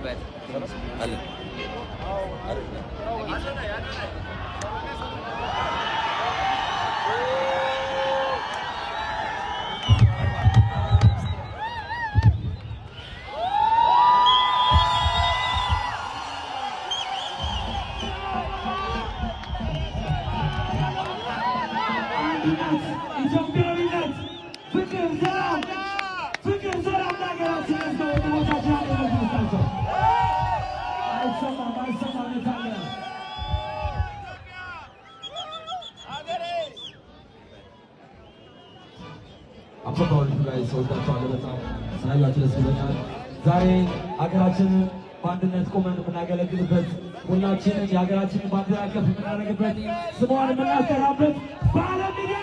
አለ አንድነት፣ ኢትዮጵያዊነት፣ ፍቅር፣ ሰላም፣ ፍቅር፣ ሰላም ለሀገራችን ያስገ ወንድሞቻችን አንድነት ይስጣቸው። አይሰማም፣ አይሰማም። የታለ? አበባዎቹ ላይ ሰወዳቸዋለሁ። በጣም ስላያችሁ ደስ ብሎኛል። ዛሬ ሀገራችንን በአንድነት ቆመን የምናገለግልበት፣ ሁላችንም የሀገራችንን ባንዲራ ከፍ የምናደርግበት፣ ስሟን የምናስጠራበት በዓለም ሚዲያ